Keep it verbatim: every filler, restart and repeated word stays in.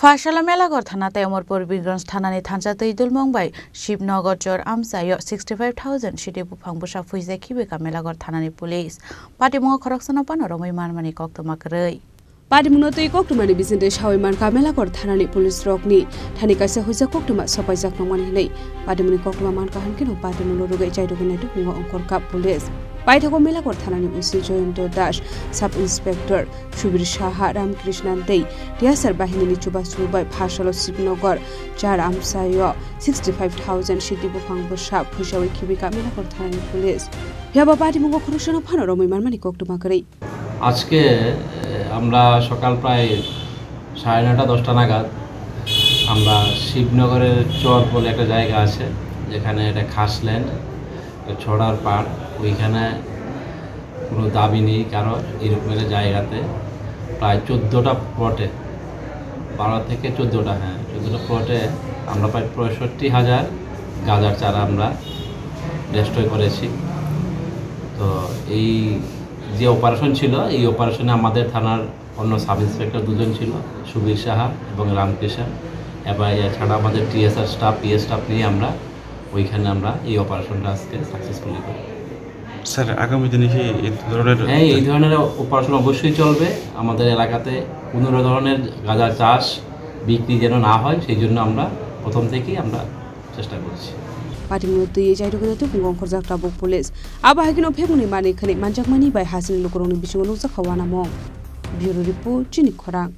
Pasala Melaghor thana tei Amarpur Birganj thanani thansa twi dulmung bai Shibnagar chor amchaio sixty five thousand siti buphang bwsa phuijak khibi ka Melaghor thanani police. Patimungo khoroksano phano romwi manmani koktwma kwrwi. Patimungno twi koktwmani bisingtwi sawi mankha Melaghor thanani police rokni thani kaisa huijak koktwma sopaijak nangmani hwnwi. Patimungni koktwma mankha hwnkhe no patimungno rwgwi chairogwi naitugmung ongkhorkha police. Paithago Melaghor thanani O C Jayanta Das, Sub Inspector Subir Saha, Ramkrishnan tei T S R bahinini chubachu bai phasalo Shibnagar char amchaio sixty five thousand siti buphang bwsa phuisawi khibi ka Melaghor thanani police. Phiya ba patimungo khoroksano phano romwi manmani koktwma kwrwi. আজকে, এ, আমরা সকাল প্রায় সাড়ে নয়টা, দশটা নাগাদ আমরা শিবনগরের চর বলে একটা জায়গা আছে, যেখানে একটা খাস ল্যান্ড, একটা ছড়ার পাড়, ওইখানে কোনো দাবি নেই কারোর, এরকম একটা জায়গাতে প্রায় চোদ্দোটা প্লটে, বারো থেকে চোদ্দোটা, হ্যাঁ, চোদ্দোটা প্লটে আমরা প্রায় পঁয়ষট্টি হাজার গাঁজার চারা আমরা ডেস্ট্রয় করেছি। তো এই যে অপারেশন ছিল, এই অপারেশনে আমাদের থানার অন্য সাব ইন্সপেক্টর দুজন ছিল, সুবীর সাহা এবং রামকৃষ্ণ, এবং এছাড়া আমাদের টিএসআর স্টাফ, পিএস স্টাফ নিয়ে আমরা ওইখানে আমরা এই অপারেশনটা আজকে সাকসেসফুলি করি। স্যার, আগামী দিনে কি এই ধরনের হ্যাঁ, এই ধরনের অপারেশন অবশ্যই চলবে। আমাদের এলাকাতে কোনো ধরনের গাঁজা চাষ, বিক্রি যেন না হয়, সেই জন্য আমরা প্রথম থেকেই আমরা চেষ্টা করছি। Patimungno twi chairogwi naitugmung ongkhorjak tabuk police. Abo hai kheno phekmungni manwi khwnwi manjakmani bai hasini lukurokni bisingo nukjakha uanamung. Bureau Report, Chini Khorang.